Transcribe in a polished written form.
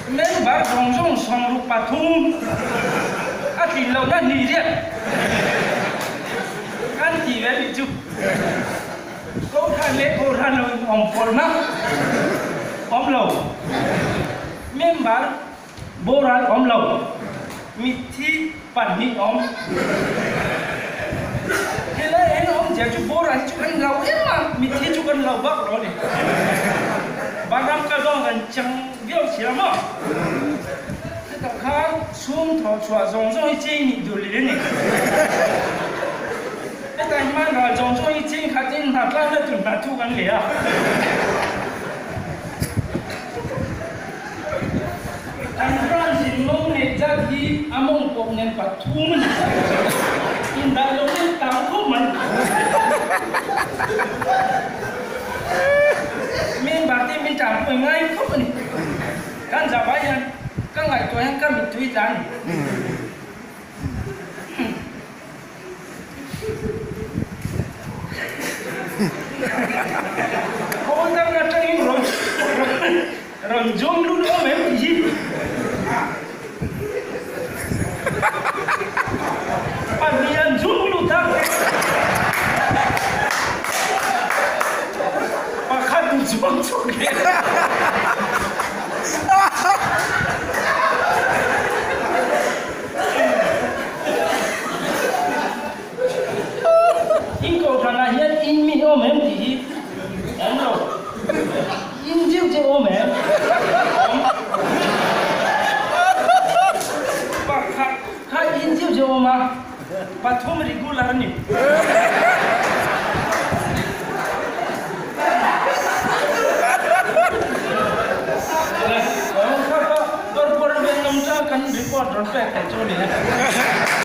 Member zawng zawng 63 a tlin lohna hnih riat kan tih ve nih chu. Kohhran leh kohhran lo in awm pawlhna awm lo. Member boral awm lo. Mitthi pahnih awm. Helai ah hian awmzia chu boral hi chu kan lo em a, mitthi chu kan lo bak lo a ni. Vanram kal dawn kan chang viau si a maw? Chutah khan sum thawh chhuah zawng zawng hi cheng nih duh leh a ni. Hetah hian ral zawng zawng hi cheng khat in hna tlan na tur hna thu kan leh a. Kan branch in mawng neih zat hi a mawng pawp nen pathum a ni. Indaih lo in tam khawp mai. Member te min tanpui ngai khawp a ni. Kan zavai hian ka ngaihtuah hian ka mittui tla a ni. Khawl dang atangin rawn rawn zawm lut awm em tih hi. Pahnih an zawm lut a. Pakhat in zawm chhuak leh. In kohhranah hian in mi awm em tih hi awm lo. In deuh deuh awm em? Awm. Pakhat kha in deuh deuh awm a, pathum regular a ni. Kan report rawn pek theih chu a ni e.